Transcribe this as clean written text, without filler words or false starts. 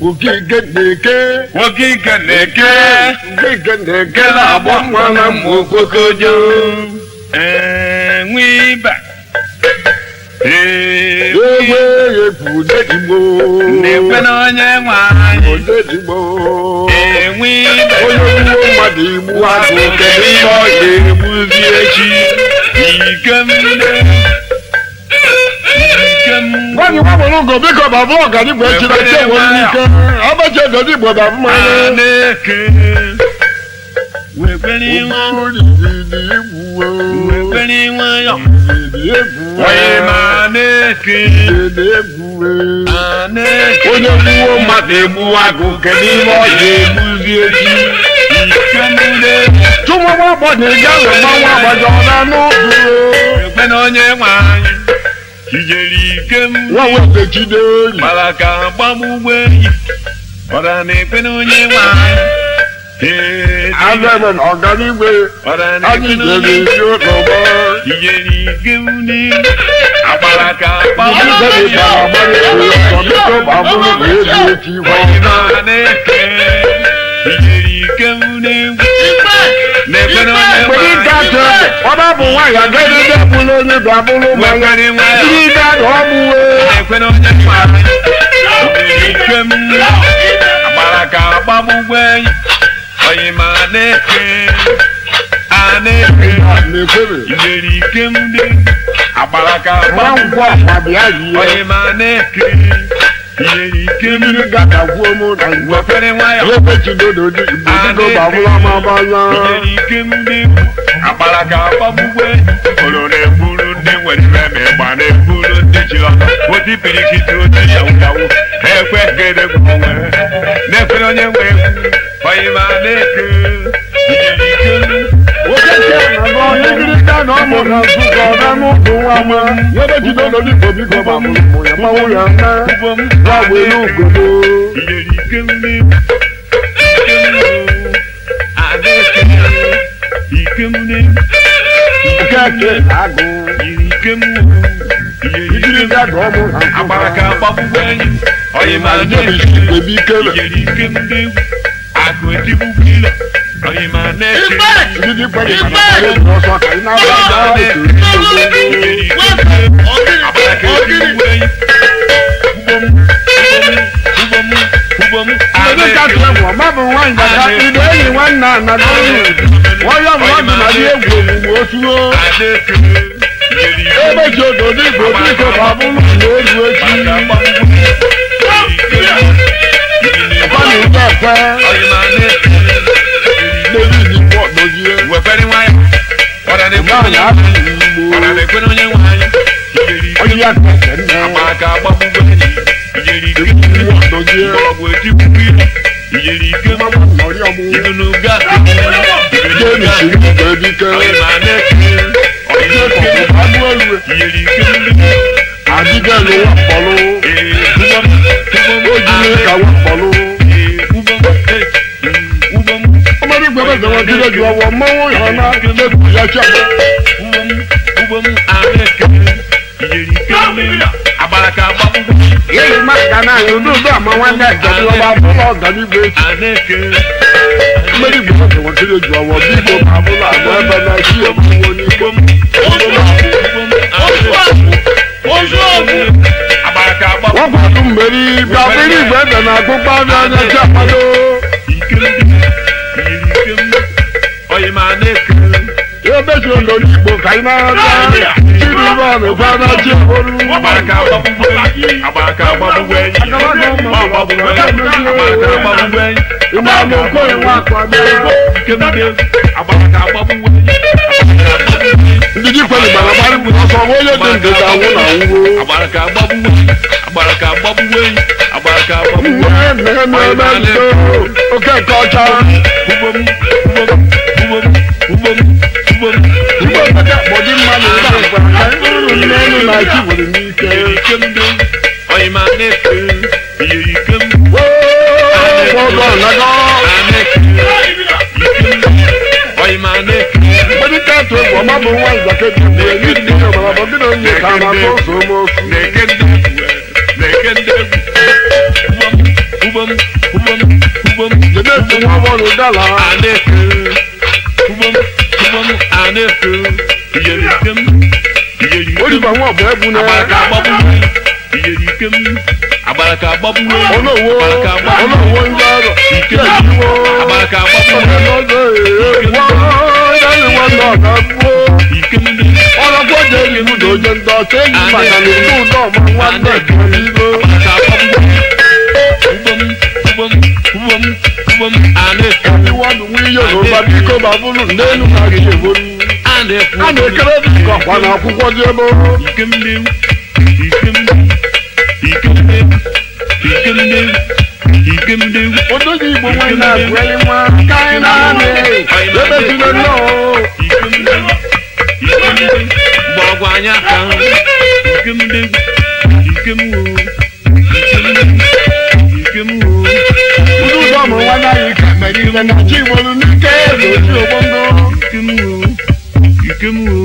Nwoke na-eke. Nwoke ike na-eke. Nwoke na-eke na-agba nwa na mma okpokojo. Enwe ibe. Ee, Egbe egwu odedigbo. na-ekwe na onye nwe anyị. Odedigbo. Enwe ibe. Onye gbuo mmadụ igbu agụ, kedu ihe ọ ga-egbuzi echi? Ike m dị. Ike m. Nwaanyị nwa ugo biko babụ ọganigwe echi na echi enwere ike. Abacha odedigbo babụ A mmanya. na-eke. Wekwere nwa. Wekwere nwayọ. Onye ma na-eke. A na-eke. Onye gbuo mmadụ egbu agụ, kedu ihe ọ ga-egbuzi echi? Ike m dị. Tụmụ nwa agbọghọ ị gaghị mmanwụ agbaja ọ na n'ụzọ. Ekwe na onye nwe anyị. Ijeri ike m. Nwa wete chide enyi. Gbara ka agbam ụgbọ enyi. Ọra na-ekwe na onye nwe anyị. Ee, Azebe na ọganigwe. ọra Anyị na-ekwe na onye jere esi ụlọ. Ijeri ike m dị. Agbara ka agbam Ndị ụgbọ gbara enyi. agbara egwu ọsọ biko babụrụ na ebi echi hwa. Onye ma na-eke. Ijeri ike m dị. Na-ekwe na onye nwe Mgbe ị anyị. ga-atụ egwu, ọ bụ nwaanyị agaghị ebe bụrụ onye ga-abụrụ mmanya. Wekwere nwayọ. Ndị ga-adọ ọgbụwe. Na-ekwe na onye nwe anyị. Ijeri ike m. Agbara ka agbam ụgbọ enyi. Onye ma na-eke. A na-eke. Na-ekwere. Ijeri ike m dị. Agbara ka Nwa agbam nkwọ akwa bịa yie. Onye ma na-eke. Ijeri ike m. Mmiri ga-adagbuo mụ na ngwa. Wekwere nwayọ. Ebechidodo dị Igbo biko babụrụ amabanya. Ijeri ike m dị. Agbara ka agbam ụgbọ enyi. Oro na-egburu ndị nwere ibe ma ịgba na-egburu ndị ji ọtọ. Oti pirikiti oti yawu yawu. Ekwe gedegwu onwe. Na-ekwere onye nwe egwu. Onye ma na-eke. Ijeri ike m. Igirika na ọmụ na nzukọ na n'ụdụ nwa ma. Ebechidodo dị Igbo biko babụrụ mụ ya mmanwụ ya nna. Ugbo m. Nwa welu ugobo. Ijeri ike m dị. Ike m dị. Adeke. Ike m dị. Okeke agụ. Ike m. Ijeri ike m. Igirika na ọmụ na nzukọ. Agbara ka agbamụgwọ enyi. Onye ma Ijebisi na-eke. igwe bikele. Ijeri ike m dị. Akụ etigbu ilo. Onye ma na-eke. Ndị kwere mana kwere egwu ọsọ ka ị na-agba Ijeri ike m dị. Agbara ka etigbu enyi. Ugbo m. Ugbo m. Ugbo m. Ndị ka tụrụ egwu ọma bụ nwaanyị dada ibe enyi nwanne a na n'ọnụ. Nwayọ mmadụ na dị egwu ogbugbu osuo. Adeke. Ijeri ike m. Ebechi odo dị Igbo biko babụrụ na egwu echi. Ọkwa na ụjọ ekwe. N'elu Igbo ọdọzie. Nwaanyị abụghị Igbo. Onye ya keke nne. Igbo ọdọzie. Mmanwụ nọrị ọmụ. Jemi siri igwe dike. Jekọb abụ elu. Adịga elu wa mkpọlụ. O jiri ka wa mkpọlụ. Ọmọdé gbẹ̀bẹ̀ sọ̀rọ̀ kí lójú ọwọ́ mọ́wọ́ ìhànà lẹ́kùn ìyá tí a bọ̀. Yéèyì má kà náà yóò dúdú àmọ́ wọn ní ẹ̀jẹ̀ tí wọ́n bá fún ọ̀gá nígbè. Ọmọdé gbẹ̀bẹ̀ sọ̀rọ̀ kí lójú ọwọ́ bí kò bá fún àgbọ̀ ẹ̀bẹ̀ náà sí ẹ̀mú wọn ní kó. Wọ́n pàtó mbẹ́rí gbàgbérí ìgbẹ́bẹ̀ náà gbogbo abẹ́ ẹ̀jẹ̀ tí a pàdó. Yóò bẹ́ẹ̀ ṣe lórí ìgbò kàyí náà dá. Kí ni wọ́n rẹ̀ fún aná tí a bọ́lú? Ìmọ̀ àmọ̀ kó ìwọ̀n àpàdé. Ndidi kwere gbara gbara bụ ọsọ onye dị ndịda nwụ na nwụrụ. Oke nke ọcha. Igwe nkata kpọdị mmadụ ebe a gwara ka nrụrụ n'elu na chi nwere n'ike. Ọgọ nago. Mgbe ka atụ egwu ọma bụ nwa nzake dị mgbe ndị dị ọbara bụ ndị na onye ka na-atụ ụzọ omofu. Ubom, ubom, ubom. Jebe nwa bọọlụ dala. Aneke, ubom, ubom, aneke. Iyerikem, iyerikem. Oliver nwa ọbụ egwu na. Agbara agbagbuwe. Iyerikem, agbara ka agbagbuwe. Olówó Agbara ka agbagbuwe. olówó ń lọ́rọ̀. Ikem, Iwo. agbara ka agbagbuwe. Ọ̀nà èèwọ̀ lẹ́nu wọn lọ́nà gbó. Ikem, Ọlọ́gbọ́n jẹ́ ìlú dòjé ń dọ̀ séyìn màkà ní ìlú náà máa wá náà kí ló. agbara ka agbagbuwe. Ubom, ubom, ubom, ubom, aneke. Ìwọ́n wí Yorùbá bí kò bá búlù n'elu ka gị ewolu. Aneke. A na-ekere dị ka ọkwa na akwụkwọ dị ebe. Ikemdew, ikemdew, ikemdew, ikemdew, ikemdew. Odozi Igbo nwe na-agweli nwa ka anyị na-anị. Ebe si na nnọọ. Ikemdew, ikemdew, mgbọrọgwụ anya ka ikemdew, ikemwo, ikemdew, ikemwo. Ndị ụzọ ụmụ nwanne anyị ka mere ihe na chi nwere n'ike eze ochi ogbongo. Ikemwo, ikemwo.